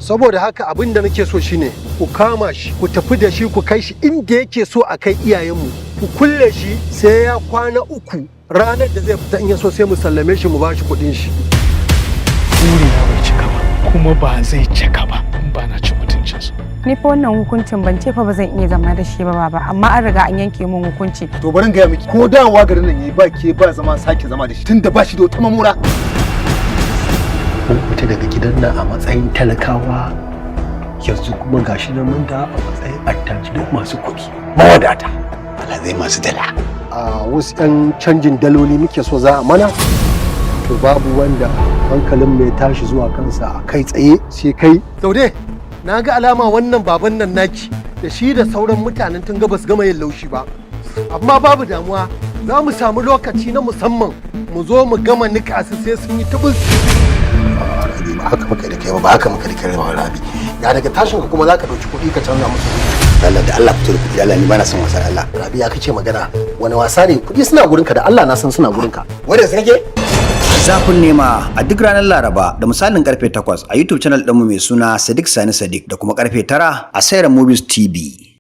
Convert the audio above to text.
Saboda haka abin da nake so shine ku kama shi, ku tafi da shi, ku kai shi inda yake so a kai iyayenmu, ku kulle shi sai ya kwana 3. Ranar da zai fita, in ya so, sai mu sallame shi, mu ba shi kuɗin shi. Burina bai cika ba, kuma ba zai cika ba in ba na ci mutuncinsu. Ni fa wannan hukuncin, ban ce fa ba zan iya zama da shi ba baba, amma an riga an yanke min hukunci. To, bari in gaya miki, ko dawowa garin nan yayi, ba ke ba zama sake zama da shi, tunda ba shi da wata mamura. Mun fita daga gidan nan a matsayin talakawa, yanzu kuma gashi nan mun da a matsayin attajirai masu kuɗi, mawadata. Alhazai masu dala. A wasu 'yan canjin daloli muke so za a mana. To, babu wanda hankalin mai tashi zuwa kansa a kai tsaye sai kai. Saude, na ga alama wannan baban nan naki da shi da sauran mutanen tun gabas gama yin laushi ba, amma babu damuwa, za mu samu lokaci na musamman mu zo mu gama nika su sai sun yi tubus. Rabi, ba haka muka da kai ba, ba haka muka da kai ba. Rabi, ya daga tashin ka kuma zaka dauki kuɗi ka canza musu kuɗi? Allah da Allah, fito da kuɗi. Allah, ni ba na son wasa da Allah. Rabi, ya kace magana? Wani wasa ne? Kuɗi suna gurinka da Allah, na san suna gurinka. Wanda su kake Zafin Nema, a duk ranar Laraba da misalin karfe 8 a YouTube channel ɗinmu mai suna Sadiq Sani Sadiq, da kuma karfe 9 a Saira Movies TV.